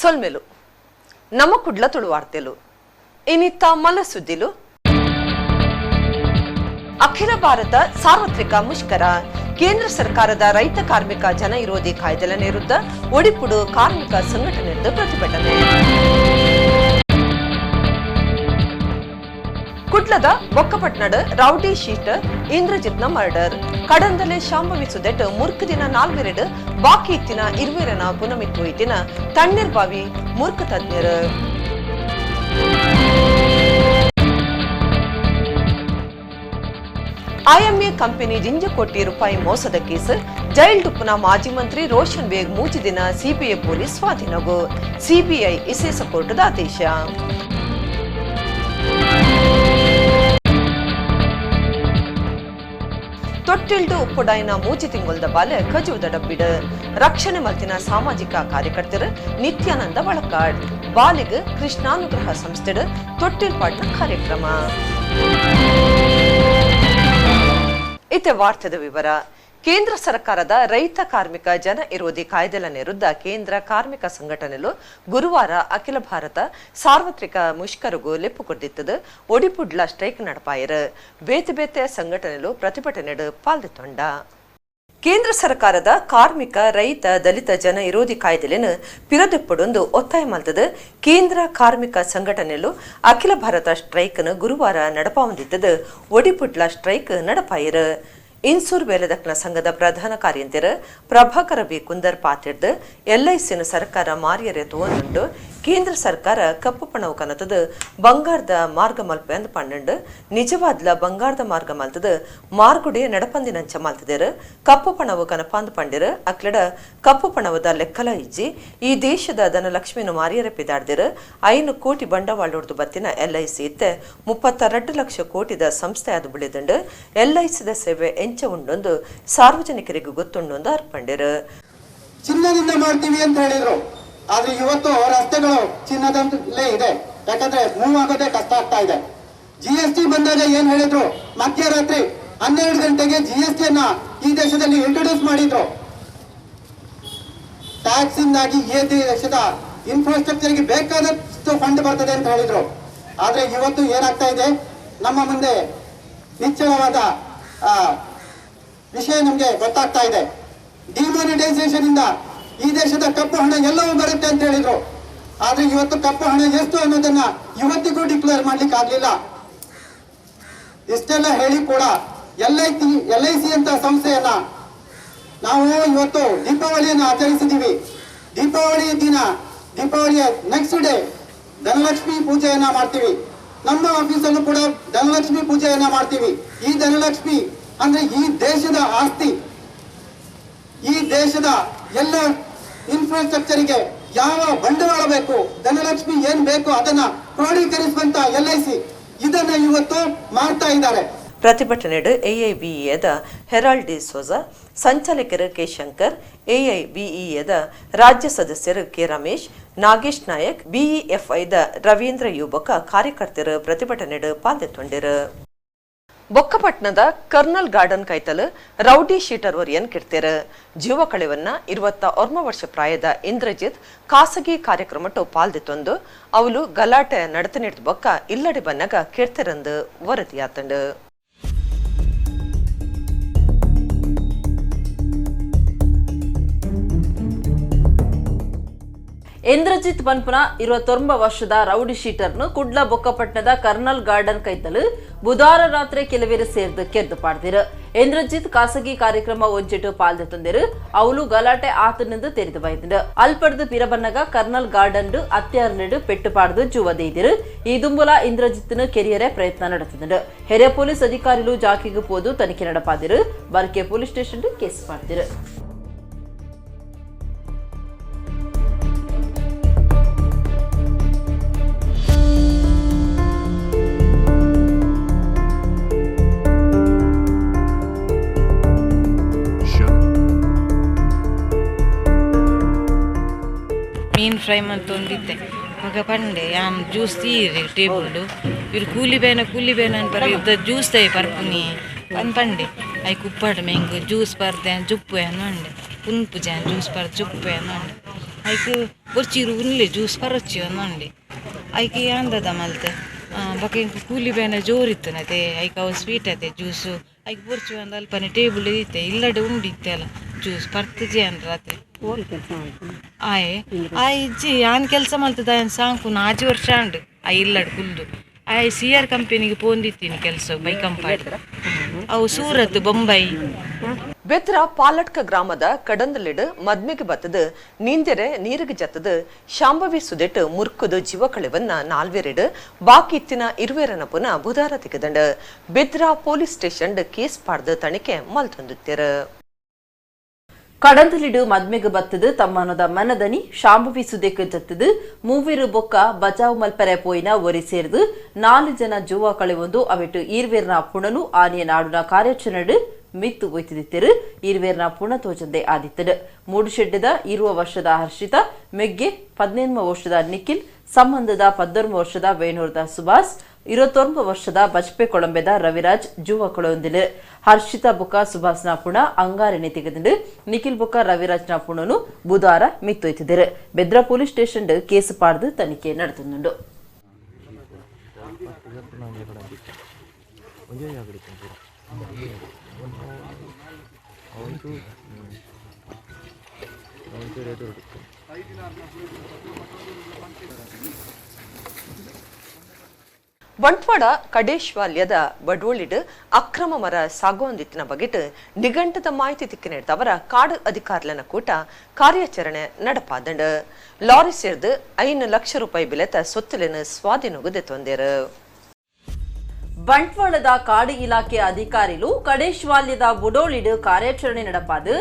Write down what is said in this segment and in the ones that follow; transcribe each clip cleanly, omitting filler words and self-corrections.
ಸೊಲ್ಮೆಲು ನಮ್ಮ ಕುಡ್ಲ ತುಳುವಾರ್ತೆಲು ಇನಿತ್ತ ಮಲ ಸುದ್ದಿಲು. ಅಖಿಲ ಭಾರತ ಸಾರ್ವತ್ರಿಕ ಮುಷ್ಕರ. ಕೇಂದ್ರ ಸರ್ಕಾರದ ರೈತ ಕಾರ್ಮಿಕ ಜನ ವಿರೋಧಿ ಕಾಯ್ದೆల ವಿರುದ್ಧ ಒಡಿಪುಡು ಕಾರ್ಮಿಕ ಸಂಘಟನೆ ಪ್ರತಿಭಟನೆ. ಕುಡ್ಲದ ಬೊಕ್ಕಪಟ್ನಡ್ ರೌಡಿ ಶೀಟರ್ ಇಂದ್ರಜಿತ್ನ ಮರ್ಡರ್. ಕಡಂದಲೆ ಶಾಂಭವಿ ಸುದೆಟ್ ಮುರ್ಕು ದಿನ ನಾಲ್ವೆರಡು ಬಾಕಿ ಇತ್ತಿನ ಇರುವೆರನ ಪುನಮಿತ್ತು ಇತ್ತಿನ ತಣ್ಣೀರ್ ಬಾವಿ ಮುರ್ಕು ತಜ್ಞರು. ಐಎಂಎ ಕಂಪನಿ ಜಿಂಜ ಕೋಟಿ ರೂಪಾಯಿ ಮೋಸದ ಕೇಸ್. ಜೈಲ್ ಡುಪ್ಪುನ ಮಾಜಿ ಮಂತ್ರಿ ರೋಷನ್ ಬೇಗ್ 3 ದಿನ ಸಿಬಿಐ ಪೊಲೀಸ್ ಸ್ವಾಧೀನಗು ಸಿಬಿಐ ವಿಶೇಷ ಕೋರ್ಟದ ಆದೇಶ. ತೊಟ್ಟಿಲ್ಡು ಉಪ್ಪುಡಾಯಿನ 3 ತಿಂಗೊಲ್ದ ಬಾಲೆ ಖಜೂದ ಡಬ್ಬಿಡು. ರಕ್ಷಣೆ ಮಲ್ತಿನ ಸಾಮಾಜಿಕ ಕಾರ್ಯಕರ್ತರು ನಿತ್ಯಾನಂದ ಬಳಕಾಡ್. ಬಾಲಿಗ್ ಕೃಷ್ಣಾನುಗ್ರಹ ಸಂಸ್ಥೆಡ್ ತೊಟ್ಟಿಲ್ ಪಾಡ್ನ ಕಾರ್ಯಕ್ರಮ. ಇತೆ ವಾರ್ತೆದ ವಿವರ. ಕೇಂದ್ರ ಸರ್ಕಾರದ ರೈತ ಕಾರ್ಮಿಕ ಜನ ವಿರೋಧಿ ಕಾಯ್ದೆల ವಿರುದ್ಧ ಕೇಂದ್ರ ಕಾರ್ಮಿಕ ಸಂಘಟನೆಲು ಗುರುವಾರ ಅಖಿಲ ಭಾರತ ಸಾರ್ವತ್ರಿಕ ಮುಷ್ಕರಗು ಲೆಪ್ಪು ಕೊಡ್ದಿತ್ತದು. ಒಡಿಪುಡ್ಲ ಸ್ಟ್ರೈಕ್ ನಡಪಾಯರು. ಬೇತೆ ಬೇತೆ ಸಂಘಟನೆಲು ಪ್ರತಿಭಟನೆಡು ಪಾಲ್ದೆತ್ತೊಂಡ. ಕೇಂದ್ರ ಸರ್ಕಾರದ ಕಾರ್ಮಿಕ ರೈತ ದಲಿತ ಜನ ವಿರೋಧಿ ಕಾಯ್ದೆలను ಪಿರದೆಪ್ಪಡೊಂದು ಒತ್ತಾಯ ಮಲ್ತದು. ಕೇಂದ್ರ ಕಾರ್ಮಿಕ ಸಂಘಟನೆಲು ಅಖಿಲ ಭಾರತ ಸ್ಟ್ರೈಕ್ ಗುರುವಾರ ನಡಪಾವಂದಿತ್ತದು. ಒಡಿಪುಡ್ಲ ಸ್ಟ್ರೈಕ್ ನಡಪಾಯರು. ಇನ್ಸೂರ್ ಬೇಲೆದಕ್ನ ಸಂಘದ ಪ್ರಧಾನ ಕಾರ್ಯಂತೆರ್ ಪ್ರಭಾಕರ ಬಿ ಕುಂದರ್ ಪಾತಿಡ್ದು ಎಲ್ಐಸಿನ ಸರ್ಕಾರ ಮಾರಿಯರೆ ತೋಂದುಂಡು. ಕೇಂದ್ರ ಸರ್ಕಾರ ಕಪ್ಪು ಪಣವು ಕನತದು ಬಂಗಾರದ ಮಾರ್ಗ ಮಲ್ಪೆ ಅಂದ್ ಪಣ್ಣುಂಡು. ನಿಜವಾದ್ಲ ಬಂಗಾರದ ಮಾರ್ಗ ಮಲ್ತದು ಮಾರ್ಗುಡೆ ನಡಪಂದಿನಂಚ ಮಲ್ತದೇರು. ಕಪ್ಪು ಪಣವು ಕನಪಾಂದ್ ಪಂಡಿರು. ಅಕ್ಲಡ ಕಪ್ಪು ಪಣವದ ಲೆಕ್ಕಲ ಇಜ್ಜಿ. ಈ ದೇಶದ ಧನಲಕ್ಷ್ಮಿನ ಮಾರಿಯರೆ ಪಿದಾಡ್ದಿರು. 5 ಕೋಟಿ ಬಂಡವಾಳೊಡ್ದು ಬತ್ತಿನ ಎಲ್ಐಸಿ ಇತ್ತೆ 32 ಲಕ್ಷ ಕೋಟಿದ ಸಂಸ್ಥೆ ಅದು ಬಿಳಿದುಂಡು. ಎಲ್ಐಸಿದ ಸೇವೆ ಎಂಚ ಉಂಡೊಂದು ಸಾರ್ವಜನಿಕರಿಗೆ ಗೊತ್ತುಂಡೊಂದು ಅರ್ಪಂಡಿರು. ಚಿನ್ನದಿಂದ ಮಾಡ್ತೀವಿ ಅಂತ ಹೇಳಿದ್ರು. ಆದ್ರೆ ಇವತ್ತು ರಸ್ತೆಗಳು ಚಿನ್ನದಂತಲೇ ಇದೆ. ಯಾಕಂದ್ರೆ ಮೂವ್ ಆಗೋದೇ ಕಷ್ಟ ಆಗ್ತಾ ಇದೆ. GST ಬಂದಾಗ ಏನ್ ಹೇಳಿದ್ರು? ಮಧ್ಯರಾತ್ರಿ 12 ಗಂಟೆಗೆ GST ಅನ್ನ ಈ ದೇಶದಲ್ಲಿ ಇಂಟ್ರೊಡ್ಯೂಸ್ ಮಾಡಿದ್ರು. ಟ್ಯಾಕ್ಸ್ ಇಂದಾಗಿ ಈ ದೇಶದ ಇನ್ಫ್ರಾಸ್ಟ್ರಕ್ಚರ್ಗೆ ಬೇಕಾದಷ್ಟು ಫಂಡ್ ಬರ್ತದೆ ಅಂತ ಹೇಳಿದ್ರು. ಆದ್ರೆ ಇವತ್ತು ಏನಾಗ್ತಾ ಇದೆ? ನಮ್ಮ ಮುಂದೆ ನಿಚ್ಚಳವಾದ ವಿಷಯ ನಮ್ಗೆ ಗೊತ್ತಾಗ್ತಾ ಇದೆ. ಡಿಮಾನಿಟೈಸೇಷನ್ ಇಂದ ಈ ದೇಶದ ಕಪ್ಪು ಹಣ ಎಲ್ಲವೂ ಬರುತ್ತೆ ಅಂತ ಹೇಳಿದ್ರು. ಆದ್ರೆ ಇವತ್ತು ಕಪ್ಪು ಹಣ ಎಷ್ಟು ಅನ್ನೋದನ್ನ ಇವತ್ತಿಗೂ ಡಿಕ್ಲೇರ್ ಮಾಡ್ಲಿಕ್ಕೆ ಆಗ್ಲಿಲ್ಲ. ಇಷ್ಟೆಲ್ಲ ಹೇಳಿ ಕೂಡ LIC ಅಂತ ಸಂಸ್ಥೆಯನ್ನ ನಾವು ಇವತ್ತು ದೀಪಾವಳಿಯನ್ನು ಆಚರಿಸಿದೀವಿ. ದೀಪಾವಳಿ ದಿನ, ದೀಪಾವಳಿಯ ನೆಕ್ಸ್ಟ್ ಡೇ ಧನಲಕ್ಷ್ಮಿ ಪೂಜೆಯನ್ನ ಮಾಡ್ತೀವಿ. ನಮ್ಮ ಆಫೀಸಲ್ಲೂ ಕೂಡ ಧನಲಕ್ಷ್ಮಿ ಪೂಜೆಯನ್ನ ಮಾಡ್ತೀವಿ. ಈ ಧನಲಕ್ಷ್ಮಿ ಅಂದ್ರೆ ಈ ದೇಶದ ಆಸ್ತಿ, ಈ ದೇಶದ ಎಲ್ಲ ಇನ್ಫ್ರಾಸ್ಟ್ರಕ್ಚರ್ಗೆ ಯಾವ ಬಂಡವಾಳ ಬೇಕು, ಧನಲಕ್ಷ್ಮಿ ಏನ್ ಬೇಕು ಅದನ್ನ ಕ್ರೋಢೀಕರಿಸುವಂತ LIC ಇದನ್ನ ಇವತ್ತು ಮಾಡ್ತಾ ಇದ್ದಾರೆ. ಪ್ರತಿಭಟನೆಡು ಎಐಬಿಇದ ಹೆರಾಲ್ಡ್ ಡಿ ಸೋಜಾ, ಸಂಚಾಲಕರು ಕೆ ಶಂಕರ್, ಎಐಬಿಇದ ರಾಜ್ಯ ಸದಸ್ಯರು ಕೆ ರಮೇಶ್, ನಾಗೇಶ್ ನಾಯಕ್, ಬಿಇಎಫ್ಐದ ರವೀಂದ್ರ ಯುಬಕ ಕಾರ್ಯಕರ್ತರು ಪ್ರತಿಭಟನೆಡು ಪಾಲ್ದೆತ್ತೊಂಡಿರು. ಬೊಕ್ಕಪಟ್ನದ ಕರ್ನಲ್ ಗಾರ್ಡನ್ ಕೈತಲ್ ರೌಡಿ ಶೀಟರ್ ಒರಿಯನ್ ಕಿಡ್ತೇರು. ಜೀವ ಕಳೆವನ್ನ 21 ವರ್ಷ ಪ್ರಾಯದ ಇಂದ್ರಜಿತ್ ಖಾಸಗಿ ಕಾರ್ಯಕ್ರಮಟ್ಟು ಪಾಲ್ದೆತ್ತೊಂದು ಅವಲು ಗಲಾಟೆ ನಡತ ನೀಡ್ದ ಬೊಕ್ಕ ಇಲ್ಲಡೆ ಬನ್ನಗ ಕೆಡ್ತೆರಂದು ವರದಿಯಾತಂಡು. ಇಂದ್ರಜಿತ್ ಪನ್ಪುನ 29 ವರ್ಷದ ರೌಡಿ ಶೀಟರ್ನು ಕುಡ್ಲ ಬೊಕ್ಕಪಟ್ಟಣದ ಕರ್ನಲ್ ಗಾರ್ಡನ್ ಕೈತಲು ಬುಧವಾರ ರಾತ್ರಿ ಕೆಲವೇರು ಸೇರ್ದು ಕೆರ್ದು ಪಾಡ್ದಿರು. ಇಂದ್ರಜಿತ್ ಖಾಸಗಿ ಕಾರ್ಯಕ್ರಮ ಒಂಜಿಟ್ಟು ಪಾಲ್ದೆ ತಂದಿರು. ಅವಳು ಗಲಾಟೆ ಆತನಿಂದ ತೆರೆದು ಬೈದಿಂಡು. ಅಲ್ಪಡ್ದು ಪಿರಬನ್ನಗ ಕರ್ನಲ್ ಗಾರ್ಡನ್ ಅತ್ಯಾರ್ನೆಡು ಪೆಟ್ಟು ಪಾಡ್ದು ಜೂವ ದೇದಿರು. ಈ ದುಂಬುಲ ಇಂದ್ರಜಿತ್ನ ಕೆರಿಯರೆ ಪ್ರಯತ್ನ ನಡೆಸಿದರು. ಹೆರೆ ಪೊಲೀಸ್ ಅಧಿಕಾರಿಗಳು ಜಾಕಿಗೆ ಪೋದು ತನಿಖೆ நடப்பாದಿರು. ಬರ್ಕೆ ಪೊಲೀಸ್ ಸ್ಟೇಷನ್ ಕೇಸ್ ಮಾಡ್ತಿರು. ಮೀನು ಫ್ರೈ ಮಂತೊಂದಿತ್ತೆ ಮಗ ಪಂಡೆ ಯಾನ್ ಜ್ಯೂಸ್ ತೀರೆ ಟೇಬಲ್ಡು ಇರು ಕೂಲಿ ಬೇನ ಕೂಲಿ ಬೇನ ಪರ ಇದ್ದ juice Tai ಪರ್ಪುನಿ ಪನ್ Pande I ಕುಪ್ಪಾಡು ಮೆಂಗು juice ಪರ್ದೆ ಜುಪ್ಪು ಏನು ಅಂಡೆ ಪುನ್ಪು ಜಾನ್ ಜ್ಯೂಸ್ ಪರ್ ಜುಪ್ಪು ಏನು ಅಂಡೆ ಐಕ್ ಬೊರ್ಚಿ ಉನ್ಲೆ ಜ್ಯೂಸ್ ಪರೊಚ್ಚಿ ಒಂದುಂಡೆ ಐಕೆ ಅಂದದ ಮಲ್ತೆ ಬೊಕ ಎಂಕ್ ಕೂಲಿ ಬೇನೆ ಜೋರಿತ್ತನತೆ ಐಕ್ ಅವು ಸ್ವೀಟ್ ಅತೆ ಜ್ಯೂಸು ಐಕ್ ಬೊರ್ಚಿ ಒಂದು ಅಲ್ಪನೆ ಟೇಬಲ್ ಇತ್ತೆ ಇಲ್ಲಡೆ ಉಂಡು ಇತ್ತೆ ಅಲ್ಲ ಜ್ಯೂಸ್ ಪರ್ತುಜಿ ಅನ್ರಾತೆ ಆಯೆ ಆಯ್ ಇಜ್ಜಿ ಯಾನ್ ಕೆಲಸ ಮಲ್ತದ ಆಯನ್ ಸಾಂಕು 4 ವರ್ಷ ಅಂಡು ಆ ಇಲ್ಲಡ್ ಕುಲ್ದು ಆಯ್ ಸಿ ಆರ್ ಕಂಪನಿಗೆ ಪೋಂದಿತ್ತೀನಿ ಕೆಲಸ ಬೈಕಂಪಾಡಿ ಅವು ಸೂರತ್ ಬೊಂಬೈ. ಬೆದ್ರ ಪಾಲಟ್ಕ ಗ್ರಾಮದ ಕಡಂದಲಿಡ್ ಮದ್ಮೆಗೆ ಬತ್ತದು ನೀಂದೆರೆ ನೀರಿಗೆ ಜತ್ತದು ಶಾಂಭವಿ ಸುದೆಟ್ ಮುರ್ಕುದು ಜೀವಕಳೆವನ್ನ ನಾಲ್ವೆರೆಡ್ ಬಾಕಿ ಇತ್ತಿನ ಇರುವೆರನ ಪುನಃ ಬುಧಾರ ತೆಗೆದಂಡ ಬೆದ್ರ ಪೊಲೀಸ್ ಸ್ಟೇಷನ್ ಕೇಸ್ ಪಾಡ್ದು ತನಿಖೆ ಮಲ್ತೊಂದುತ್ತೆರು. ಕಡಂದಲಿಡು ಮದ್ಮೆಗೆ ಬತ್ತದು ತಮ್ಮನದ ಮನದನಿ ಶಾಂಭವಿ ಸುದೆಕ್ ಜತ್ತದು ಮೂವಿರು ಬೊಕ್ಕ ಬಚಾವ್ ಮಲ್ಪರೆ ಪೋಯಿನ ಒರಿ ಸೇರ್ದು 4 ಜನ ಜುವ ಕಳೆವೊಂದು ಅವಿಟ್ಟು ಈರ್ವೇರ್ನ ಪುಣನು ಆನೆಯ ನಾಡುನ ಕಾರ್ಯಾಚರಣೆ ಮಿತ್ತು ಒಯ್ತಿದಿತ್ತಿರು. ಈರ್ವೇರ್ನ ಪುಣ ತೋಜಂದೆ ಆದಿತ್ತಡು. ಮೂಡುಶೆಡ್ಡದ 20 ವರ್ಷದ ಹರ್ಷಿತ ಮೆಗ್ಗೆ 18 ವರ್ಷದ ನಿಖಿಲ್ ಸಂಬಂಧದ 19 ವರ್ಷದ ವೇಣೂರ್ದ ಸುಭಾಷ್ 29 ವರ್ಷದ ಬಜ್ಪೆ ಕೊಳಂಬೆದ ರವಿರಾಜ್ ಜುವ ಕೊಳೊಂದಿಲು. ಹರ್ಷಿತಾ ಬುಕ್ಕ ಸುಭಾಷ್ನ ಪುಣ ಅಂಗಾರನೆ ತೆಗೆದಿಂಡು ನಿಖಿಲ್ ಬುಕ್ಕ ರವಿರಾಜ್ನ ಪುಣನು ಬುಧವಾರ ಮಿತ್ತೊಯ್ತಿದ್ದರು. ಬೆದ್ರ ಪೊಲೀಸ್ ಸ್ಟೇಷನ್ ಕೇಸ್ ಪಾಡ್ದು ತನಿಖೆ ನಡೆದುಂಡು. ಬಂಟ್ವಾಡ ಕಡೇಶ್ವಾಲ್ಯದ ಬಡೋಳಿಡ್ ಅಕ್ರಮ ಮರ ಸಾಗುವಂದಿತ್ತಿನ ಬಗೆಟ್ ನಿಘಂಟದ ಮಾಹಿತಿ ತಿಕ್ಕಿ ನೀಡಿದವರ ಕಾಡು ಅಧಿಕಾರಿಲನ ಕೂಟ ಕಾರ್ಯಾಚರಣೆ நடப்பாದಂಡ. ಲಾರಿ ಸೇರ್ದು 5 ಲಕ್ಷ ರೂಪಾಯಿ ಬೆಲೆತ ಸೊತ್ತುಲಿನ ಸ್ವಾಧೀನಗೂ ತೊಂದರು. ಬಂಟ್ವಾಳದ ಕಾಡು ಇಲಾಖೆ ಅಧಿಕಾರಿಲು ಕಡೇಶ್ವಾಲ್ಯದ ಬುಡೋಳಿಡ್ ಕಾರ್ಯಾಚರಣೆ நடப்பாದು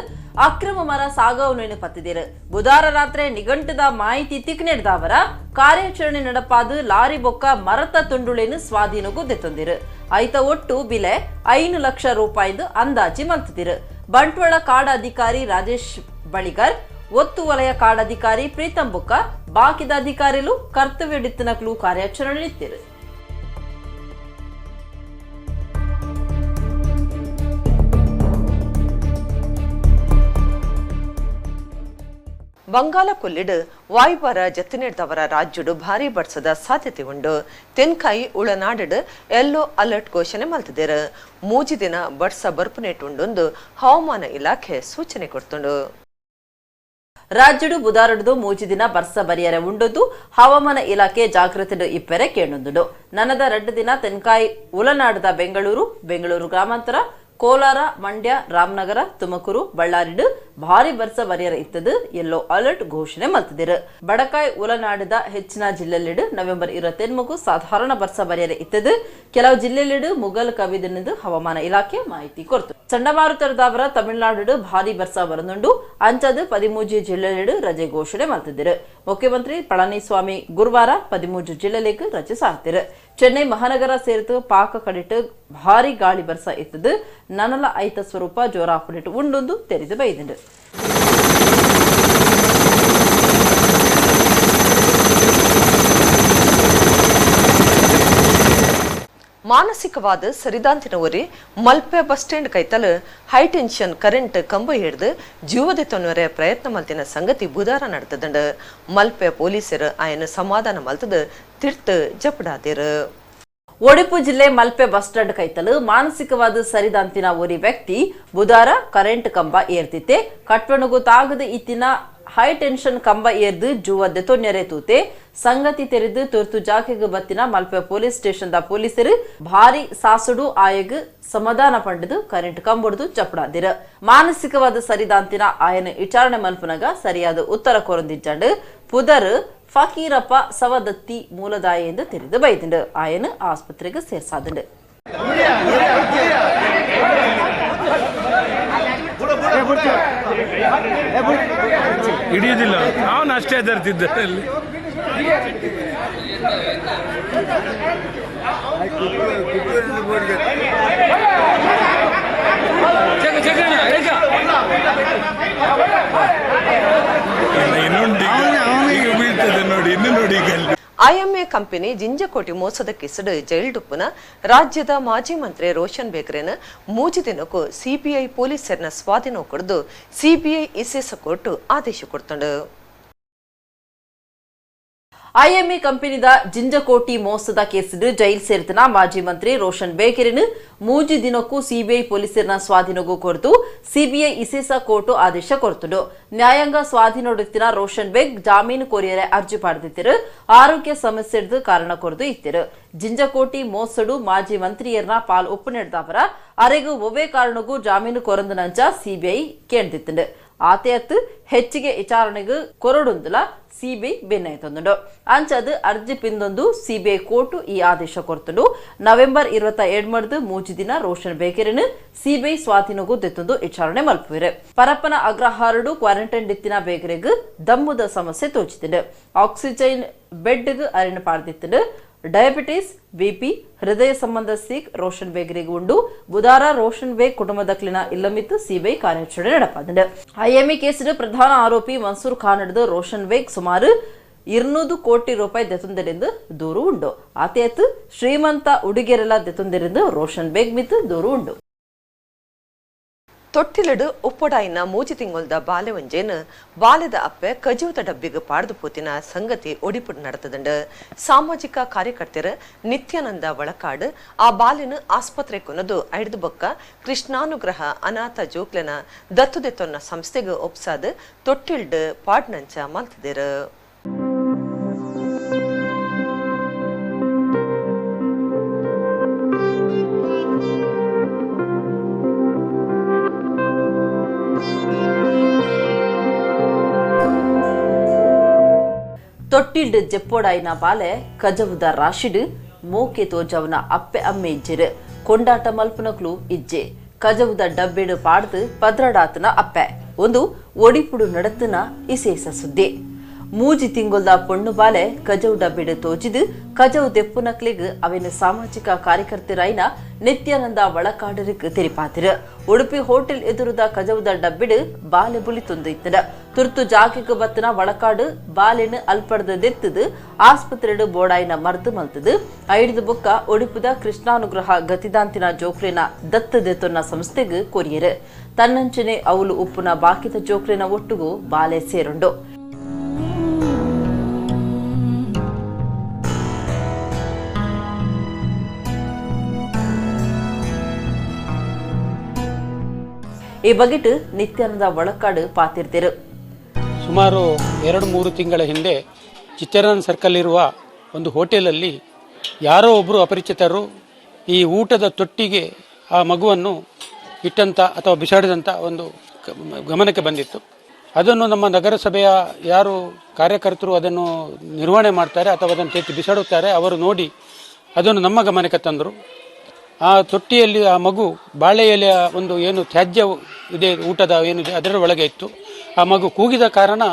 ಅಕ್ರಮ ಮರ ಸಾಗವನು ಪತ್ತಿದಿರು. ಬುಧವಾರ ರಾತ್ರಿ ನಿಘಂಟದ ಮಾಹಿತಿ ತಿಕ್ನೆಡ್ದವರ ಕಾರ್ಯಾಚರಣೆ நடப்பாದು ಲಾರಿ ಬೊಕ್ಕ ಮರತ ತುಂಡುಳೇನು ಸ್ವಾಧೀನಗೂ ದೆತ್ತೊಂದಿರು. ಐತ ಒಟ್ಟು ಬಿಲೆ 5 ಲಕ್ಷ ರೂಪಾಯಿದು ಅಂದಾಜಿ ಮಲ್ತಿದಿರು. ಬಂಟ್ವಾಳ ಕಾಡು ಅಧಿಕಾರಿ ರಾಜೇಶ್ ಬಳಿಗರ್, ಒತ್ತು ವಲಯ ಕಾಡಧಿಕಾರಿ ಪ್ರೀತಂ ಬೊಕ್ಕ ಬಾಕಿದ ಅಧಿಕಾರಿಲು ಕರ್ತವ್ಯ ಡಿತ್ತನಕ್ಲು ಕಾರ್ಯಾಚರಣೆ ಇತ್ತಿರು. ಬಂಗಾಲ ಕೊಲ್ಲಿಡ್ ವಾಯುಭಾರ ಜತ್ತಿನೆಡ್ದವರ ರಾಜ್ಯಡು ಭಾರಿ ಬಡ್ಸದ ಸಾಧ್ಯತೆ ಉಂಡು. ತೆನ್ಕಾಯಿ ಉಳನಾಡು ಯೆಲ್ಲೋ ಅಲರ್ಟ್ ಘೋಷಣೆ ಮಲ್ತಿದ್ದೇರು. 3 ದಿನ ಬಡ್ಸ ಬರ್ಪುನೇಟುಂಡೊಂದು ಹವಾಮಾನ ಇಲಾಖೆ ಸೂಚನೆ ಕೊಡ್ತುಂಡು. ರಾಜ್ಯಡು ಬುಧಾರಡು 3 ದಿನ ಬರ್ಸ ಬರಿಯರೆ ಉಂಡೊಂದು ಹವಾಮಾನ ಇಲಾಖೆ ಜಾಗೃತಿ ಇಪ್ಪೆರೆ ಕೇಣೊಂದುಂಡು. ನನದ 2 ದಿನ ತೆನ್ಕಾಯಿ ಉಳನಾಡದ ಬೆಂಗಳೂರು, ಬೆಂಗಳೂರು ಗ್ರಾಮಾಂತರ, ಕೋಲಾರ, ಮಂಡ್ಯ, ರಾಮನಗರ, ತುಮಕೂರು, ಬಳ್ಳಾರಿಡು ಭಾರಿ ಬರ್ಸ ಬರಿಯರ ಇತ್ತದು ಯೆಲ್ಲೋ ಅಲರ್ಟ್ ಘೋಷಣೆ ಮಲ್ತಿದಿರು. ಬಡಕಾಯ್ ಉಲನಾಡದ ಹೆಚ್ಚಿನ ಜಿಲ್ಲೆಲಿಡು ನವೆಂಬರ್ 23 ಸಾಧಾರಣ ಬರ್ಸ ಬರಿಯರ ಇತ್ತದು. ಕೆಲವು ಜಿಲ್ಲೆಲಿಡು ಮುಗಲ್ ಕವಿದನೆಂದು ಹವಾಮಾನ ಇಲಾಖೆ ಮಾಹಿತಿ ಕೊಡ್ತು. ಚಂಡಮಾರುತರದವರ ತಮಿಳುನಾಡು ಭಾರಿ ಬರ್ಸ ಬರನುಂಡು. ಅಂಚದು 13 ಜಿಲ್ಲೆಲಿಡು ರಜೆ ಘೋಷಣೆ ಮಲ್ತಿದಿರು. ಮುಖ್ಯಮಂತ್ರಿ ಪಳನಿಸ್ವಾಮಿ ಗುರುವಾರ 13 ಜಿಲ್ಲೆಗಳಿಗೆ ರಜೆ ಸಾರ್ತಿರು. ಚೆನ್ನೈ ಮಹಾನಗರ ಸೇರಿತು ಪಾಕ ಕಡಿಟ್ಟು ಭಾರಿ ಗಾಳಿ ಬರ್ಸ ಇತ್ತದು. ನನಲ ಐತ ಸ್ವರೂಪ ಜೋರಾಪುನಿಟ್ಟು ಉಂಡೊಂದು ತೆರೆದು ಬೈದಿಂಡು. ಮಾನಸಿಕವಾದ ಸರಿದಾಂತಿನ ಒರಿ ಮಲ್ಪೆ ಬಸ್ ಸ್ಟ್ಯಾಂಡ್ ಕೈತಲು ಹೈ ಟೆನ್ಷನ್ ಕರೆಂಟ್ ಕಂಬ ಹಿಡಿದು ಜೀವದ ತೊನ್ವರೆ ಪ್ರಯತ್ನ ಮಲ್ತಿನ ಸಂಗತಿ ಬುಧಾರ ನಡೆತದಂಡು. ಮಲ್ಪೆ ಪೊಲೀಸರು ಆಯನ ಸಮಾಧಾನ ಮಲ್ತದ ತಿರ್ತು ಜಪಡಾದಿರು. ಒಡಿಪು ಜಿಲ್ಲೆ ಮಲ್ಪೆ ಬಸ್ ಸ್ಟ್ಯಾಂಡ್ ಕೈತಲು ಮಾನಸಿಕವಾದ ಸರಿದಾಂತಿನ ಒರಿ ವ್ಯಕ್ತಿ ಬುಧಾರ ಕರೆಂಟ್ ಕಂಬ ಏರ್ತಿತ್ತೆ. ಕಟ್ವಣಗು ತಾಗದ ಇತ್ತಿನ ಹೈ ಟೆನ್ಷನ್ ಕಂಬ ಏರ್ದು ಜೂವದ್ದೆ ತೊನ್ನೆರೆ ತೂತೆ. ಸಂಗತಿ ತೆರೆದು ತುರ್ತು ಜಾಕೆಗೆ ಬತ್ತಿನ ಮಲ್ಪೆ ಪೊಲೀಸ್ ಸ್ಟೇಷನ್ the ಪೊಲೀಸರು ಭಾರಿ ಸಾಸುಡು ಆಯಗ್ ಸಮಾಧಾನ ಪಂಡದು ಕರೆಂಟ್ ಕಂಬೊಡ್ದು ಚಪಡಾದಿರ. ಮಾನಸಿಕವಾದ ಸರಿದಾಂತಿನ ಆಯನ ವಿಚಾರಣೆ ಮಲ್ಪನಗ ಸರಿಯಾದ ಉತ್ತರ ಕೊರೊಂದಿಜ್ಜಂಡು ಪುದರ್ ಫಕೀರಪ್ಪ ಸವದತ್ತಿ ಮೂಲದಾಯ ಎಂದು ತೆರೆದು ಬೈದಿಂಡು. ಆಯನ ಆಸ್ಪತ್ರೆಗೆ ಸೇರ್ಸಾದಂಡು. ಹಿಡಿಯುವುದಿಲ್ಲ ಅವನು ಅಷ್ಟೇ ತರ್ತಿದ್ದ ಅಲ್ಲಿ. ಇನ್ನೊಂದು ಬೀಳ್ತದೆ ನೋಡಿ, ಇನ್ನು ನೋಡಿ ಈಗ ಅಲ್ಲಿ. ಐಎಂಎ ಕಂಪನಿ ಜಿಂಜಕೋಟಿ ಮೋಸದ ಕೇಸಡು ಜೈಲ್ಡುಪ್ಪುನ ರಾಜ್ಯದ ಮಾಜಿ ಮಂತ್ರಿ ರೋಷನ್ ಬೇಗ್ರೆನ 3 ದಿನಕ್ಕೂ ಸಿಬಿಐ ಪೊಲೀಸರನ್ನ ಸ್ವಾಧೀನ ಕೊಡ್ದು ಸಿಬಿಐ ಇಸೇಸ ಕೋರ್ಟ್ ಆದೇಶ ಕೊಡ್ತಂಡು. ಐಎಂಎ ಕಂಪನಿದ ಜಿಂಜಕೋಟಿ ಮೋಸದ ಕೇಸಿಡು ಜೈಲ್ ಸೇರಿದ ಮಾಜಿ ಮಂತ್ರಿ ರೋಷನ್ ಬೇಕೆರಿನ್ 3 ದಿನಕ್ಕೂ ಸಿಬಿಐ ಪೊಲೀಸರನ್ನ ಸ್ವಾಧೀನಗೂ ಕೊರತು ಸಿಬಿಐ ಇಸೇಸ ಕೋರ್ಟ್ ಆದೇಶ ಕೊರತುಂಡು. ನ್ಯಾಯಾಂಗ ಸ್ವಾಧೀನೊಡುತ್ತಿನ ರೋಷನ್ ಬೇಗ್ ಜಾಮೀನು ಕೋರಿಯರೆ ಅರ್ಜಿ ಪಡೆದಿತ್ತಿರು. ಆರೋಗ್ಯ ಸಮಸ್ಯೆದು ಕಾರಣ ಕೊರದು ಇತ್ತಿರು. ಜಿಂಜಕೋಟಿ ಮೋಸಡು ಮಾಜಿ ಮಂತ್ರಿಯರ್ನ ಪಾಲ್ ಒಪ್ಪು ನಡೆದವರ ಅರೆಗೂ ಒವ್ವೇ ಕಾರಣಕ್ಕೂ ಜಾಮೀನು ಕೊರಂದನಂಚ ಸಿಬಿಐ ಕೇಂದಿತ್ತುಂಡು. ಆತೆಯತ್ತು ಹೆಚ್ಚಿಗೆ ವಿಚಾರಣೆಗೆ ಕೊರಡುಂದುಲ ಸಿಬಿಐ ಬೆನ್ನಾಯ್ತೊಂದುಂಡು. ಅಂಚದು ಅರ್ಜಿ ಪಿಂದೊಂದು ಸಿಬಿಐ ಕೋರ್ಟ್ ಈ ಆದೇಶ ಕೊರ್ತುಂಡು. ನವೆಂಬರ್ 27 3 ದಿನ ರೋಷನ್ ಬೇಕೆರಿನ್ ಸಿಬಿಐ ಸ್ವಾಧೀನಗೂ ದೆತ್ತೊಂದು ವಿಚಾರಣೆ ಮಲ್ಪುವಿರು. ಪರಪ್ಪನ ಅಗ್ರಹಾರಡು ಕ್ವಾರಂಟೈನ್ ಡಿತ್ತಿನ ಬೇಕರಿಗ್ ದಮ್ಮುದ ಸಮಸ್ಯೆ ತೋಚಿತಿಂಡು. ಆಕ್ಸಿಜನ್ ಬೆಡ್ಗ್ ಅರಿನ ಪಾಡ್ದಿತ್ತುಂಡು. ಡಯಾಬಿಟಿಸ್, ಬಿಪಿ, ಹೃದಯ ಸಂಬಂಧ ಸೀಕ್ ರೋಷನ್ ಬೇಗರಿಗೆ ಉಂಡು. ಬುಧಾರ ರೋಷನ್ ಬೇಗ್ ಕುಟುಂಬದಕ್ಲಿನ ಇಲ್ಲಮಿತ್ತು ಸಿಬಿಐ ಕಾರ್ಯಾಚರಣೆ ನಡೆಪಾದಂಡು. ಐಎಂಎ ಕೇಸಿನ ಪ್ರಧಾನ ಆರೋಪಿ ಮನ್ಸೂರ್ ಖಾನ್ ಹಿಡಿದು ರೋಷನ್ ಬೇಗ್ ಸುಮಾರು 200 ಕೋಟಿ ರೂಪಾಯಿ ದೆತೊಂದರೆಂದು ದೂರು ಉಂಡು. ಆತೇತು ಶ್ರೀಮಂತ ಉಡುಗೆರೆಲ್ಲ ದೆತೊಂದರೆಂದು ರೋಷನ್ ಬೇಗ್ ಮಿತ್ತು ದೂರು ಉಂಡು. ತೊಟ್ಟಿಲಡು ಉಪ್ಪೊಡಾಯಿನ 3 ತಿಂಗೊಲ್ದ ಬಾಲೆ ಒಂಜೇನು ಬಾಲೆದ ಅಪ್ಪೆ ಕಜೂತ ಡಬ್ಬಿಗೆ ಪಾಡ್ದು ಪೋತಿನ ಸಂಗತಿ ಒಡಿಪುಡು ನಡೆತದಂಡು. ಸಾಮಾಜಿಕ ಕಾರ್ಯಕರ್ತೆರು ನಿತ್ಯಾನಂದ ಒಳಕಾಡು ಆ ಬಾಲೆನು ಆಸ್ಪತ್ರೆ ಕೊನದು ಐಡ್ದು ಬೊಕ್ಕ ಕೃಷ್ಣಾನುಗ್ರಹ ಅನಾಥ ಜೋಕ್ಲೆನ ದತ್ತುದೆತ್ತೊನ್ನ ಸಂಸ್ಥೆಗೆ ಒಪ್ಸಾದ ತೊಟ್ಟಿಲ್ಡು ಪಾಡ್ನಂಚ ಮಲ್ತಿದರು. ತೊಟ್ಟಿಲ್ಡು ಜೆಪ್ಪೋಡಾಯಿನ ಬಾಲೆ ಕಜವುದ ರಾಶಿಡು ಮೋಕೆ ತೋಜವನ ಅಪ್ಪೆ ಅಮ್ಮೆ ಇಜ್ಜಿರು. ಕೊಂಡಾಟ ಮಲ್ಪನಕ್ಲು ಇಜ್ಜೆ. ಕಜವುದ ಡಬ್ಬಿಡು ಪಾಡ್ದು ಪದ್ರಡಾತನ ಅಪ್ಪೆ ಒಂದು ಒಡಿಪುಡು ನಡತನ ಇಸೇಸ ಸುದ್ದಿ. 3 ತಿಂಗೊಲ್ದ ಪೊಣ್ಣು ಬಾಲೆ ಕಜವು ಡಬ್ಬಿಡು ತೋಜಿದು ಕಜವು ದೆಪ್ಪುನಕ್ಲಿಗ್ ಅವಿನ ಸಾಮಾಜಿಕ ಕಾರ್ಯಕರ್ತರಾಯಿನ ನಿತ್ಯಾನಂದ ಒಳಕಾಡರಿಗೆ ತೆರಿಪಾತಿರು. ಉಡುಪಿ ಹೋಟೆಲ್ ಎದುರುದ ಕಜವುದ ಡಬ್ಬಿಡು ಬಾಲೆ ಬುಲಿ ತೊಂದು ಇತ್ತದ. ತುರ್ತು ಜಾಗೆಗೆ ಬತ್ತನ ಒಳಕಾಡು ಬಾಲೆನು ಅಲ್ಪಡ್ದ ದೆತ್ತದು ಆಸ್ಪತ್ರೆಡು ಬೋಡಾಯಿನ ಮರ್ದು ಮಲ್ತದು. ಐಡ್ದು ಬೊಕ್ಕ ಒಡಿಪುದ ಕೃಷ್ಣಾನುಗ್ರಹ ಗತಿದಾಂತಿನ ಜೋಕ್ಲೆನ ದತ್ತು ದೆತ್ತೊನ್ನ ಸಂಸ್ಥೆಗೆ ಕೊರಿಯರು. ತನ್ನಂಚನೆ ಅವಲು ಉಪ್ಪುನ ಬಾಕಿದ ಜೋಕ್ಲೆನ ಒಟ್ಟುಗು ಬಾಲೆ ಸೇರುಂಡು. ಈ ಬಗೆಟ್ ನಿತ್ಯಾನಂದ ಒಳಕಾಡು ಪಾತಿರ್ತಿರು. ಸುಮಾರು 2-3 ತಿಂಗಳ ಹಿಂದೆ ಚಿತ್ತರಂಜನ್ ಸರ್ಕಲ್ ಇರುವ ಒಂದು ಹೋಟೆಲಲ್ಲಿ ಯಾರೋ ಒಬ್ಬರು ಅಪರಿಚಿತರು ಈ ಊಟದ ತೊಟ್ಟಿಗೆ ಆ ಮಗುವನ್ನು ಇಟ್ಟಂಥ ಅಥವಾ ಬಿಸಾಡಿದಂಥ ಒಂದು ಗಮನಕ್ಕೆ ಬಂದಿತ್ತು. ಅದನ್ನು ನಮ್ಮ ನಗರಸಭೆಯ ಯಾರು ಕಾರ್ಯಕರ್ತರು ಅದನ್ನು ನಿರ್ವಹಣೆ ಮಾಡ್ತಾರೆ ಅಥವಾ ಅದನ್ನು ತೆತ್ತು ಬಿಸಾಡುತ್ತಾರೆ ಅವರು ನೋಡಿ ಅದನ್ನು ನಮ್ಮ ಗಮನಕ್ಕೆ ತಂದರು. ಆ ತೊಟ್ಟಿಯಲ್ಲಿ ಆ ಮಗು ಬಾಳೆ ಎಲೆಯ ಒಂದು ಏನು ತ್ಯಾಜ್ಯ ಇದೆ, ಊಟದ ಏನಿದೆ ಅದರ ಒಳಗೆ ಇತ್ತು. ಆ ಮಗು ಕೂಗಿದ ಕಾರಣ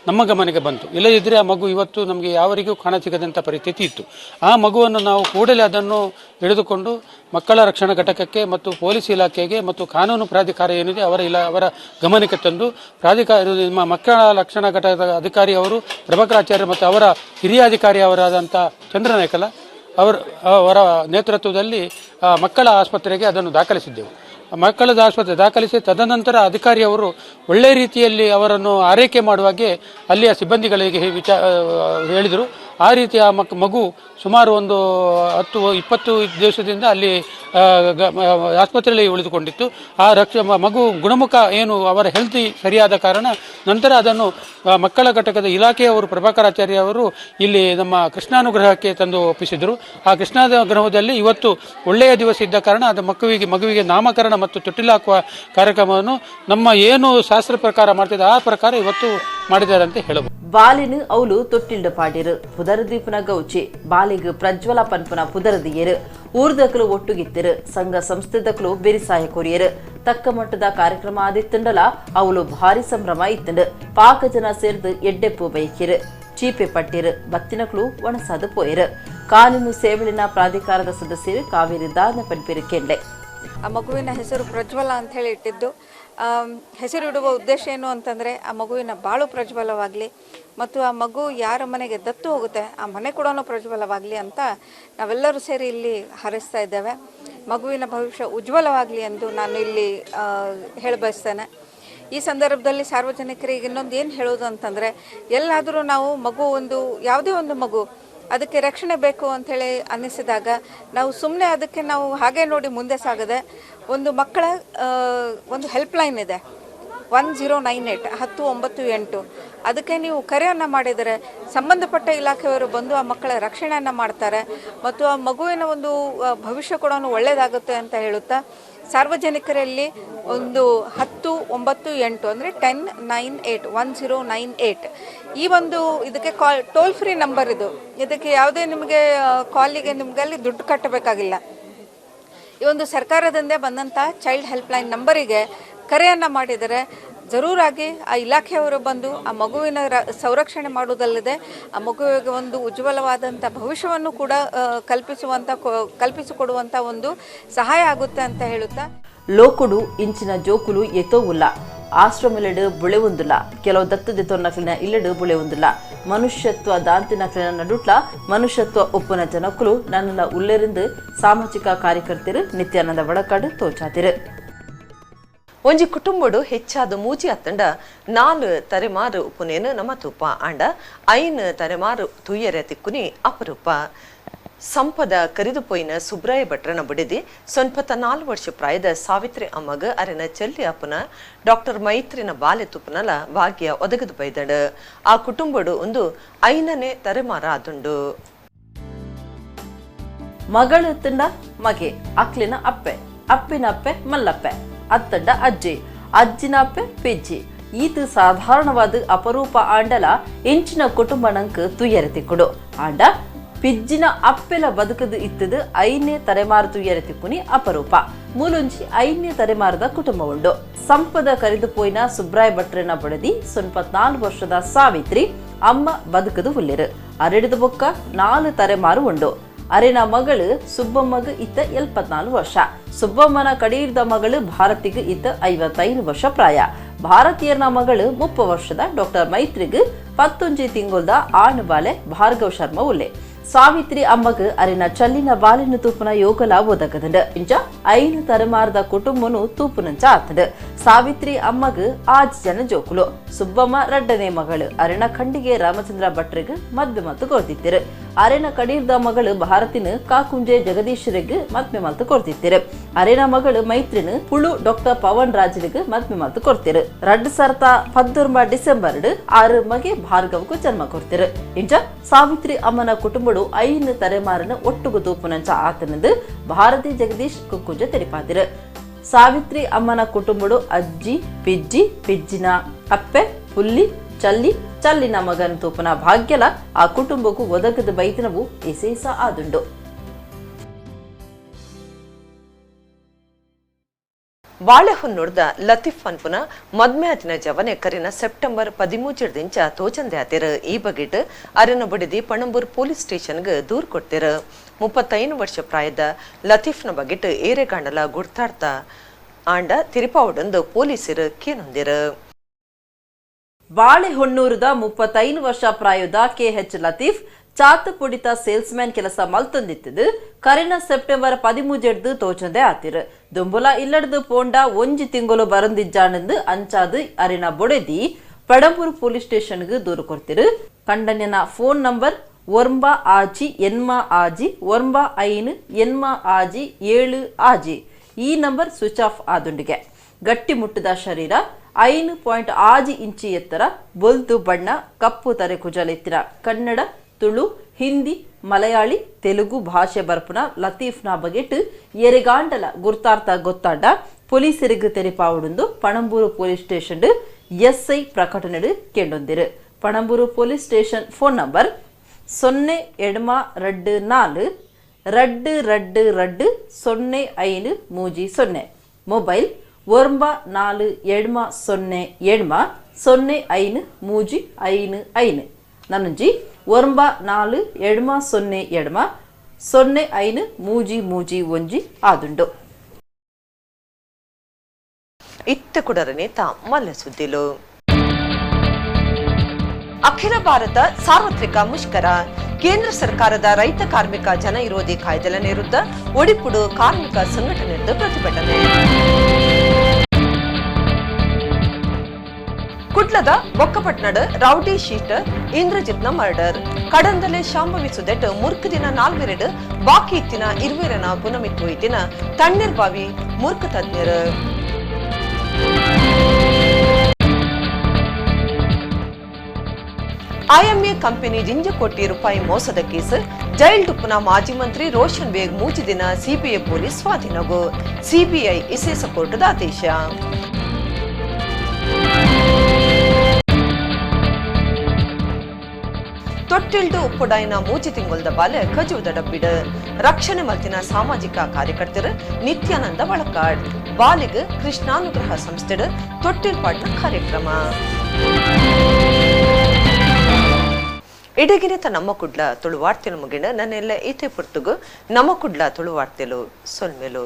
ನಮ್ಮ ಗಮನಕ್ಕೆ ಬಂತು. ಇಲ್ಲದಿದ್ದರೆ ಆ ಮಗು ಇವತ್ತು ನಮಗೆ ಯಾವರಿಗೂ ಕಾಣ ಸಿಗದಂಥ ಪರಿಸ್ಥಿತಿ ಇತ್ತು. ಆ ಮಗುವನ್ನು ನಾವು ಕೂಡಲೇ ಅದನ್ನು ಹಿಡಿದುಕೊಂಡು ಮಕ್ಕಳ ರಕ್ಷಣಾ ಘಟಕಕ್ಕೆ ಮತ್ತು ಪೊಲೀಸ್ ಇಲಾಖೆಗೆ ಮತ್ತು ಕಾನೂನು ಪ್ರಾಧಿಕಾರ ಏನಿದೆ ಅವರ ಗಮನಕ್ಕೆ ತಂದು ಪ್ರಾಧಿಕಾರ ಮಕ್ಕಳ ರಕ್ಷಣಾ ಘಟಕದ ಅಧಿಕಾರಿ ಅವರು ಪ್ರಭಾಕರಾಚಾರ್ಯ ಮತ್ತು ಅವರ ಹಿರಿಯ ಅಧಿಕಾರಿ ಅವರಾದಂಥ ಚಂದ್ರನಾಯ್ಕಲ ಅವರ ನೇತೃತ್ವದಲ್ಲಿ ಮಕ್ಕಳ ಆಸ್ಪತ್ರೆಗೆ ಅದನ್ನು ದಾಖಲಿಸಿದ್ದೆವು. ಮಕ್ಕಳದ ಆಸ್ಪತ್ರೆ ದಾಖಲಿಸಿ ತದನಂತರ ಅಧಿಕಾರಿಯವರು ಒಳ್ಳೆಯ ರೀತಿಯಲ್ಲಿ ಅವರನ್ನು ಆರೈಕೆ ಮಾಡುವಾಗೆ ಅಲ್ಲಿಯ ಸಿಬ್ಬಂದಿಗಳಿಗೆ ಹೇಳಿದರು. ಆ ರೀತಿ ಆ ಮಗು ಸುಮಾರು ಒಂದು 10-20 ದಿವಸದಿಂದ ಅಲ್ಲಿ ಆಸ್ಪತ್ರೆಯಲ್ಲಿ ಉಳಿದುಕೊಂಡಿತ್ತು. ಆ ಮಗು ಗುಣಮುಖ ಏನು ಅವರ ಹೆಲ್ತಿ ಸರಿಯಾದ ಕಾರಣ ನಂತರ ಅದನ್ನು ಮಕ್ಕಳ ಘಟಕದ ಇಲಾಖೆಯವರು ಪ್ರಭಾಕರಾಚಾರ್ಯ ಅವರು ಇಲ್ಲಿ ನಮ್ಮ ಕೃಷ್ಣಾನುಗ್ರಹಕ್ಕೆ ತಂದು ಒಪ್ಪಿಸಿದರು. ಆ ಕೃಷ್ಣಾನುಗ್ರಹದಲ್ಲಿ ಇವತ್ತು ಒಳ್ಳೆಯ ದಿವಸ ಇದ್ದ ಕಾರಣ ಅದು ಮಗುವಿಗೆ ನಾಮಕರಣ ಮತ್ತು ತೊಟ್ಟಿಲು ಹಾಕುವ ಕಾರ್ಯಕ್ರಮವನ್ನು ನಮ್ಮ ಏನು ಶಾಸ್ತ್ರ ಪ್ರಕಾರ ಮಾಡ್ತಿದ್ದ ಆ ಪ್ರಕಾರ ಇವತ್ತು ಮಾಡಿದ್ದಾರೆ ಅಂತ ಹೇಳಬಹುದು. ಬಾಲಿನ ಅವಲು ತೊಟ್ಟಿಲ್ಡು ಪಾಡಿರು ಪುದರದೀಪನ ಗೌಚಿ ಬಾಲಿಗೆ ಪ್ರಜ್ವಲ ಪನ್ಪನ ಪುದರದಿಯರು ಊರ್ದಕ್ಲು ಒಟ್ಟುಗಿತ್ತಿರು ಸಂಘ ಸಂಸ್ಥೆದಕ್ಲು ಬೆರಿಸಾಯ ಕೊರಿಯರು ತಕ್ಕ ಮಟ್ಟದ ಕಾರ್ಯಕ್ರಮ ಆದಿತ್ತಂಡಲ ಅವಳು ಭಾರಿ ಸಂಭ್ರಮ ಇತ್ತಂಡು. ಪಾಕ ಜನ ಸೇರ್ದು ಎಡ್ಡೆಪ್ಪು ಬೈಕಿರು ಚೀಪೆ ಪಟ್ಟಿರು ಬತ್ತಿನಕ್ಲು ಒಣಸಾದು ಪೋಯರು. ಕಾನೂನು ಸೇವೆಳಿನ ಪ್ರಾಧಿಕಾರದ ಸದಸ್ಯರು ಕಾವೇರಿ ದಾನ ಪನ್ಪಿರು ಕೆಂಡೆ. ಆ ಮಗುವಿನ ಹೆಸರು ಪ್ರಜ್ವಲ ಅಂತ ಹೇಳಿ ಇಟ್ಟಿದ್ದು. ಹೆಸರು ಇಡುವ ಉದ್ದೇಶ ಏನು ಅಂತಂದರೆ ಆ ಮಗುವಿನ ಬಾಳು ಪ್ರಜ್ವಲವಾಗಲಿ ಮತ್ತು ಆ ಮಗು ಯಾರ ಮನೆಗೆ ದತ್ತು ಹೋಗುತ್ತೆ ಆ ಮನೆ ಕೂಡ ಪ್ರಜ್ವಲವಾಗಲಿ ಅಂತ ನಾವೆಲ್ಲರೂ ಸೇರಿ ಇಲ್ಲಿ ಹಾರೈಸ್ತಾ ಇದ್ದೇವೆ. ಮಗುವಿನ ಭವಿಷ್ಯ ಉಜ್ವಲವಾಗಲಿ ಎಂದು ನಾನು ಇಲ್ಲಿ ಹೇಳ ಬಯಸ್ತೇನೆ. ಈ ಸಂದರ್ಭದಲ್ಲಿ ಸಾರ್ವಜನಿಕರಿಗೆ ಇನ್ನೊಂದು ಏನು ಹೇಳೋದು ಅಂತಂದರೆ, ಎಲ್ಲಾದರೂ ನಾವು ಮಗು ಒಂದು ಯಾವುದೇ ಒಂದು ಮಗು ಅದಕ್ಕೆ ರಕ್ಷಣೆ ಬೇಕು ಅಂಥೇಳಿ ಅನ್ನಿಸಿದಾಗ ನಾವು ಸುಮ್ಮನೆ ಅದಕ್ಕೆ ನಾವು ಹಾಗೆ ನೋಡಿ ಮುಂದೆ ಸಾಗದೆ ಒಂದು ಮಕ್ಕಳ ಒಂದು ಹೆಲ್ಪ್ಲೈನ್ ಇದೆ 1098 1098, ಅದಕ್ಕೆ ನೀವು ಕರೆಯನ್ನು ಮಾಡಿದರೆ ಸಂಬಂಧಪಟ್ಟ ಇಲಾಖೆಯವರು ಬಂದು ಆ ಮಕ್ಕಳ ರಕ್ಷಣೆಯನ್ನು ಮಾಡ್ತಾರೆ ಮತ್ತು ಆ ಮಗುವಿನ ಒಂದು ಭವಿಷ್ಯ ಕೂಡ ಒಳ್ಳೆಯದಾಗುತ್ತೆ ಅಂತ ಹೇಳುತ್ತಾ ಸಾರ್ವಜನಿಕರಲ್ಲಿ ಒಂದು 10 9 8 ಅಂದರೆ 10 9 8 1098 ಈ ಒಂದು ಇದಕ್ಕೆ ಟೋಲ್ ಫ್ರೀ ನಂಬರ್ ಇದು. ಇದಕ್ಕೆ ಯಾವುದೇ ನಿಮಗೆ ಕಾಲಿಗೆ ನಿಮಗೆ ಅಲ್ಲಿ ದುಡ್ಡು ಕಟ್ಟಬೇಕಾಗಿಲ್ಲ. ಈ ಒಂದು ಸರ್ಕಾರದಿಂದ ಬಂದಂಥ ಚೈಲ್ಡ್ ಹೆಲ್ಪ್ಲೈನ್ ನಂಬರಿಗೆ ಕರೆಯನ್ನು ಮಾಡಿದರೆ ಜರೂರಾಗಿ ಆ ಇಲಾಖೆಯವರು ಬಂದು ಆ ಮಗುವಿನ ಸಂರಕ್ಷಣೆ ಮಾಡುವುದಲ್ಲದೆ ಆ ಮಗುವಿಗೆ ಒಂದು ಉಜ್ವಲವಾದಂಥ ಭವಿಷ್ಯವನ್ನು ಕೂಡ ಕಲ್ಪಿಸಿಕೊಡುವಂಥ ಒಂದು ಸಹಾಯ ಆಗುತ್ತೆ ಅಂತ ಹೇಳುತ್ತಾ, ಲೋಕುಡು ಇಂಚಿನ ಜೋಕುಲು ಎತೋ ಉಲ್ಲ ಆಶ್ರಮಲೆಡು ಬುಳೆವುಂದುಲ್ಲ, ಕೆಲವು ದತ್ತದೆ ತೊನ್ನಕ್ಲಿನ ಇಲ್ಲಡು ಬುಳೆವುಂದುಲ್ಲ, ಮನುಷ್ಯತ್ವ ದಾಂತಿನಕ್ಲಿನ ನಡುಟ್ಲ ಮನುಷ್ಯತ್ವ ಒಪ್ಪುನ ಜನಕ್ಕಲು ನನ್ನೆಲ್ಲ ಉಲ್ಲೆರಿಂದು ಸಾಮಾಜಿಕ ಕಾರ್ಯಕರ್ತರು ನಿತ್ಯಾನಂದ ವಡಕಾಡು ತೋಚಾತಿರು. ಒಂಜಿ ಕುಟುಂಬಡು ಹೆಚ್ಚಾದ ಮೂಜಿ ಅತ್ತಂಡ 4 ತರೆಮಾರು ಉಪುನೇನು ನಮ್ಮ ತೂಪ ಆಂಡ 5 ತರೆಮಾರು ತುಯ್ಯರೆ ತಿಕ್ಕುನಿ ಅಪರೂಪ. ಸಂಪದ ಕರಿದು ಪೋಯಿನ ಸುಬ್ರಾಯ ಭಟ್ರನ ಬಡಿದಿ 94 ವರ್ಷ ಪ್ರಾಯದ ಸಾವಿತ್ರಿ ಅಮ್ಮಗ ಅರೆನ ಚೆಲ್ಲಿ ಅಪ್ಪನ ಡಾಕ್ಟರ್ ಮೈತ್ರಿನ ಬಾಲೆ ತುಪ್ಪನಲ ಭಾಗ್ಯ ಒದಗದು ಬೈದಡ. ಆ ಕುಟುಂಬಡು ಒಂದು 5ನೇ ತರೆಮಾರ ಆದುಂಡು. ಮಗಳು ತಂಡ ಮಗೆ ಅಕ್ಲಿನ ಅಪ್ಪೆ, ಅಪ್ಪಿನ ಅಪ್ಪೆ ಮಲ್ಲಪ್ಪೆ, ಅತ್ತಂಡ ಅಜ್ಜಿ, ಅಜ್ಜಿನ ಅಪ್ಪೆ ಪಿಜ್ಜಿ. ಈತ ಸಾಧಾರಣವಾದ ಅಪರೂಪ ಆಂಡಲ ಇಂಚಿನ ಕುಟುಂಬ ನಂಕ್ ತುಯ್ಯರೆ ತಿಕ್ಕುಡು. ಆಂಡ ಪಿಜ್ಜಿನ ಅಪ್ಪೆಲ ಬದುಕದು ಇತ್ತದು 5ನೇ ತಲೆಮಾರು ತುಯ್ಯರೆ ತಿಕ್ಕುನಿ ಅಪರೂಪ. ಮೂಲೊಂಜಿ 5ನೇ ತಲೆಮಾರದ ಕುಟುಂಬ ಉಂಡು. ಸಂಪದ ಕರಿದು ಪೋಯಿನ ಸುಬ್ರಾಯ ಭಟ್ರನ ಬಡದಿ 94 ವರ್ಷದ ಸಾವಿತ್ರಿ ಅಮ್ಮ ಬದುಕದು ಹುಲ್ಲಿರು. ಅರೆಡಿದ ಬೊಕ್ಕ 4 ತಲೆಮಾರು ಉಂಡು. ಅರೆನ ಮಗಳು ಸುಬ್ಬಮ್ಮಗ ಇತ್ತ 74 ವರ್ಷ, ಸುಬ್ಬಮ್ಮನ ಕಡೀರ್ದ ಮಗಳು ಭಾರತಿಗೆ ಇತ್ತ 55 ವರ್ಷ ಪ್ರಾಯ, ಭಾರತೀಯನ ಮಗಳು 30 ವರ್ಷದ ಡಾಕ್ಟರ್ ಮೈತ್ರಿಗ್ 19 ತಿಂಗೊಲ್ದ ಆಣು ಬಾಲೆ ಭಾರ್ಗವ್ ಶರ್ಮ ಉಲ್ಲೆ. ಸಾವಿತ್ರಿ ಅಮ್ಮಗ ಅರೆನ ಚಲ್ಲಿನ ಬಾಲಿನ ತೂಪುನ ಯೋಗಲ ಒದಗದಂಡ. ಇಂಚ 5 ತಲೆಮಾರದ ಕುಟುಂಬನು ತೂಪುನಂಚ ಆತಂಡ. ಸಾವಿತ್ರಿ ಅಮ್ಮಗ 6 ಜನ ಜೋಕುಲು. ಸುಬ್ಬಮ್ಮ 2ನೇ ಮಗಳು ಅರೆನ ಖಂಡಿಗೆ ರಾಮಚಂದ್ರ ಭಟ್ರಿಗೆ ಮದ್ವೆ ಮಲ್ತು ಕೊಡ್ತಿತ್ತಿರು. ಅರೆನ ಕಡೀರ್ದ ಮಗಳು ಭಾರತಿನ ಕಾಕುಂಜೆ ಜಗದೀಶರಿಗೆ ಮದ್ವೆ ಮಲ್ತು ಕೊಡ್ತಿತ್ತಿರು. ಅರೆನ ಮಗಳು ಮೈತ್ರಿನ ಪುಳು ಡಾಕ್ಟರ್ ಪವನ್ ರಾಜನಿಗೆ ಮದ್ವೆ ಮಲ್ತು ಕೊಡ್ತಿರು. 2019 ಡಿಸೆಂಬರ್ 6 ಮಗೆ ಭಾರ್ಗವಕ್ಕೂ ಜನ್ಮ ಕೊಡ್ತಿರು. ಇಂಚ ಸಾವಿತ್ರಿ ಅಮ್ಮನ ಕುಟುಂಬಡು 5 ತಲೆಮಾರನ ಒಟ್ಟುಗು ತೂಪುನಂಚ ಆತನದು ಭಾರತಿ ಜಗದೀಶ್ ಕುಕ್ಕುಂಜ ತೆರಿಪಾದಿರು. ಸಾವಿತ್ರಿ ಅಮ್ಮನ ಕುಟುಂಬಡು ಅಜ್ಜಿ, ಪಿಜ್ಜಿ, ಪಿಜ್ಜಿನ ಅಪ್ಪೆ, ಪುಲ್ಲಿ, ಚಲ್ಲಿ, ಚಲ್ಲಿನ ಮಗನ ತೂಪನ ಭಾಗ್ಯಲ ಆ ಕುಟುಂಬಕ್ಕೂ ಒದಗದ ಬೈತನವು ಎಸೇಸ ಆದುಂಡು. ಬಾಳೆಹೊನ್ನೂರ್ದ ಲತೀಫ್ ಅನ್ಪುನ ಮದ್ಮ್ಯಾತಿನ ಜವನೆ ಕರಿನ ಸೆಪ್ಟೆಂಬರ್ 13 ದಿಂಚ ತೋಚಂದೆ ಆತಿರು. ಈ ಬಗೆಟ್ ಅರೆನ ಬಡಿದಿ ಪಣಂಬೂರ್ ಪೊಲೀಸ್ ಸ್ಟೇಷನ್ಗೆ ದೂರ್ ಕೊಡ್ತಿರು. 35 ವರ್ಷ ಪ್ರಾಯದ ಲತೀಫ್ನ ಬಗೆಟ್ ಏರೆಗಾಂಡಲ ಗುರ್ತಾಡ್ತ ಆಂಡ ತಿರುಪಾವಡಂದು ಪೊಲೀಸರು ಕೇನೊಂದಿರು. ಬಾಳೆಹೊನ್ನೂರದ 35 ವರ್ಷ ಪ್ರಾಯದ ಕೆಎಚ್ ಲತೀಫ್ ಚಾತುಪುಡಿತ ಸೇಲ್ಸ್ಮ್ಯಾನ್ ಕೆಲಸ ಮಲ್ತೊಂದಿತ್ತದು ಕರಿನ ಸೆಪ್ಟೆಂಬರ್ 13 ತೋಚಂದೆ ಆತಿರು. ದುಂಬುಲ ಇಲ್ಲಡ್ದು ಪೋಂಡ ಒಂಜಿ ತಿಂಗಳು ಬರಂದಿಜ್ಜಾನಂದು ಅಂಚಾದು ಅರಿನ ಬೊಡೆದಿ ಪಡಂಬೂರು ಪೊಲೀಸ್ ಸ್ಟೇಷನ್ಗೆ ದೂರು ಕೊಡ್ತಿರು. ಕಂಡನ್ಯನ ಫೋನ್ ನಂಬರ್ 9 6 8 6 9 5 8 7 6 ಈ ನಂಬರ್ ಸ್ವಿಚ್ ಆಫ್ ಆದುಂಡಿಗೆ. ಗಟ್ಟಿ ಮುಟ್ಟದ ಶರೀರ, 5.6 ಇಂಚಿ ಎತ್ತರ, ಬೊಲ್ದು ಬಣ್ಣ, ಕಪ್ಪು ತರೆ ಕುಜಲೆತ್ತಿರ, ಕನ್ನಡ, ತುಳು, ಹಿಂದಿ, ಮಲಯಾಳಿ, ತೆಲುಗು ಭಾಷೆ ಬರ್ಪುನ ಲತೀಫ್ನ ಬಗೆಟ್ ಎರೆಗಾಂಡಲ ಗುರ್ತಾರ್ಥ ಗೊತ್ತಾಂಡ ಪೊಲೀಸರಿಗೆ ತೆರಿಪಾವುಡುಂದು ಪಣಂಬೂರು ಪೊಲೀಸ್ ಸ್ಟೇಷನ್ ಎಸ್ಐ ಪ್ರಕಟಣೆ ಕೇಂಡೊಂದಿರು. Panambur police station phone number 0 8 2 4 2 2 2 0 5 3 0, mobile 9 4 8 0 8 0 5 3 5 5, ನನ್ನಂಜಿ 9 4 8 0 8 0 5 3 3 1 ಆದುಂಡು. ಇತ್ತ ಕುಡರನೆ ತಾ ಮಲ್ಲ ಸುದ್ದಿಲು. ಅಖಿಲ ಭಾರತ ಸಾರ್ವತ್ರಿಕ ಮುಷ್ಕರ. ಕೇಂದ್ರ ಸರ್ಕಾರದ ರೈತ ಕಾರ್ಮಿಕ ಜನ ವಿರೋಧಿ ಕಾಯ್ದೆల ವಿರುದ್ಧ ಒಡಿಪುಡು ಕಾರ್ಮಿಕ ಸಂಘಟನೆ ಪ್ರತಿಭಟನೆ. ಕುಡ್ಲದ ಬೊಕ್ಕಪಟ್ನಡ್ ರೌಡಿ ಶೀಟರ್ ಇಂದ್ರಜಿತ್ನ ಮರ್ಡರ್. ಕಡಂದಲೆ ಶಾಂಭವಿ ಸುದೆಟ್ ಮುರ್ಕು ದಿನ ನಾಲ್ವೆರೆಡ್ ಬಾಕಿ ಇತ್ತಿನ ಇರ್ವೆರನ ಪುನಮಿತ್ತು ಇತ್ತಿನ ತಣ್ಣೀರ್ ಬಾವಿ ಮುರ್ಕು ತಜ್ಞರು. ಐಎಂಎ ಕಂಪನಿ ಜಿಂಜ ಕೋಟಿ ರೂಪಾಯಿ ಮೋಸದ ಕೇಸ್ ಜೈಲ್ ಡುಪ್ಪುನ ಮಾಜಿ ಮಂತ್ರಿ ರೋಷನ್ ಬೇಗ್ ಮೂಜಿ ದಿನ ಸಿಬಿಐ ಪೊಲೀಸ್ ಸ್ವಾಧೀನಗು ಸಿಬಿಐ ಇಸೇಸ ಕೋರ್ಟದ ಆದೇಶ. ತೊಟ್ಟಿಲ್ಡು ಉಪ್ಪುಡಾಯಿನ ಮೂಜಿ ತಿಂಗೊಲ್ದ ಬಾಲೆ ಖಜುವುದ ಡಬ್ಬಿಡು ರಕ್ಷಣೆ ಮಲ್ತಿನ ಸಾಮಾಜಿಕ ಕಾರ್ಯಕರ್ತರು ನಿತ್ಯಾನಂದ ಬಳಕಾಡ್ ಬಾಲಿಗ್ ಕೃಷ್ಣಾನುಗ್ರಹ ಸಂಸ್ಥೆಡ್ ತೊಟ್ಟಿಲ್ ಪಾಡ್ನ ಕಾರ್ಯಕ್ರಮ. ಇಡಗಿನಿತ ನಮ್ಮ ಕುಡ್ಲ ತುಳುವಾರ್ತೆಲು ಮುಗಿಣ ನನ್ನೆಲ್ಲ ಈತೆ ಪುರ್ತುಗು ನಮ್ಮ ಕುಡ್ಲ ತುಳುವಾರ್ತೆಲು ಸೊಲ್ಮೆಲು.